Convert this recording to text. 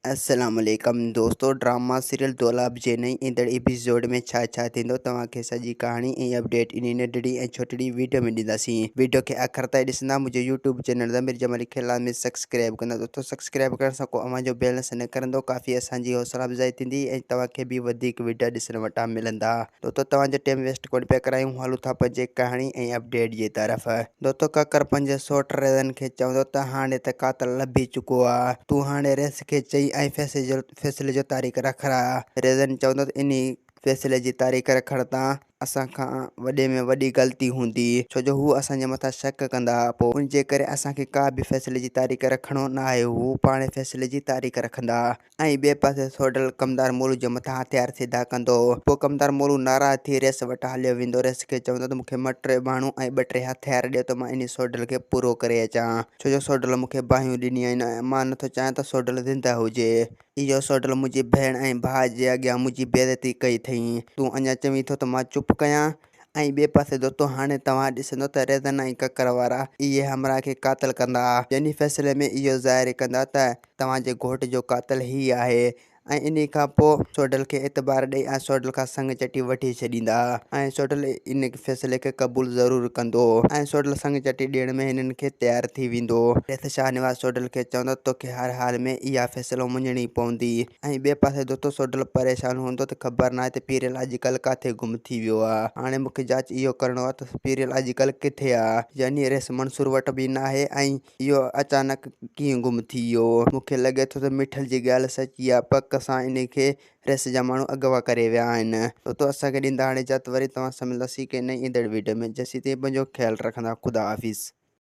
السلام عليڪم دوستو ڊراما سيريل دولاب جي نئين ايندڙ ايپيسوڊ ۾ ڇا ڇا ٿيندو توهان کي سڄي ڪهاڻي ۽ اپڊيٽ انهي ننڍڙي ۽ ڇوٽڙي ويڊيو ۾ ڏينداسين ويڊيو کي آخر تائين ڏسندا منهنجو يوٽيوب چينل ضمير جمالي کي لازمي سبسڪرائب ڪندا دوستو سبسڪرائب ڪرڻ سان ڪو اوهان جو بيلنس نه ڪرندو ڪافي اسان جي حوصلا افزائي ٿيندي ۽ توهان کي به وڌيڪ ويڊيا ڏسڻ وٽان ملندا دوستو توهان جو ٽيم ويسٽ ڪونه پيا ڪرايون هلون ٿا پنهنجي ڪهاڻي ۽ اپڊيٽ جي طرف. دوستو ڪڪر پنهنجي سوٽ ريزن کي چوندو ته هاڻي ته قاتل لڀي چڪو آ تون هاڻي ريس کي چئي ۽ فيصلي جو تاريخ رکراء. ريزن چوندو ته انهي فيصلي جي تاريخ رکڻ تان اسان کان وڏي ۾ وڏي غلطي هوندي ڇو جو هو اسان جي مٿان شڪ ڪندا پوء ان جي ڪري اسان کي ڪا به فيصلي جي تاريخ رکڻو ناهي هو پاڻ فيصلي جي تاريخ رکندا. ۽ ٻئي پاسي سوڍل ڪمدار مولو جي مٿان هٿيار سڌا ڪندو هو. پوء ڪمدار مولو ناراض ٿي ريس وٽ هليو ويندو. ريس کي چوندو ته مون کي ٻه ٽي ماڻهو ۽ ٻه ٽي هٿيار ڏيو ته مان انهي سوڍل کي پورو ڪري اچان. ڇو جو سوڍل مون کي باهيون ڏنيون آهن ۽ مان نٿو چاهيان ته سوڍل زنده هجي. اهو سوڍل منهنجي ڀيڻ ۽ ڀاء جي اڳيان منهنجي بيعزتي ڪئي اٿئي. تون اڃا چوين ٿو ته مان چپ ڪيان؟ ۽ ٻئي پاسي دوستو هاڻي توهان ڏسندو ته ريزن ۽ ڪڪر وارا اهي همراهه کي قاتل ڪندا يعني فيصلي ۾ اهو ظاهر ڪندا ته توهان جي گهوٽ جو قاتل هي آهي ۽ انهي کان پوء سوڍل کي اعتبار ڏئي ۽ سوڍل کان سڱ چٽي وٺي ڇڏيندا ۽ سوڍل ان فيصلي کي قبول ضرور ڪندو ۽ سوڍل سڱ چٽي ڏيڻ ۾ هنن کي تيار ٿي ويندو. ريس شاهنواز سوڍل کي چوندو توکي هر حال ۾ اها فيصلو مڃڻي پوندي. ۽ ٻئي پاسي دوستو سوڍل پريشان هوندو ته خبر ناهي ته پيريل اڄڪلهه ڪاٿي گم ٿي ويو آ. هاڻي مونکي جاچ اهو ڪرڻو آ ته پيريل اڄڪلهه ڪٿي آ. يعني ريس منصور وٽ به ناهي ۽ اهو اچانڪ ڪيئن گم ٿي ويو. مونکي لڳي ٿو ته مٺل جي ڳالهه سچي آ پڪ سان انهي کي ريس جا ماڻهو اغوا ڪري ويا آهن. دوستو اسان کي ڏيندا هاڻي اجازت وري توهان سان ملنداسين ڪنهن نئين ايندڙ ويڊيو ۾ جيسين تائين پنهنجو خيال رکندا خدا حافظ.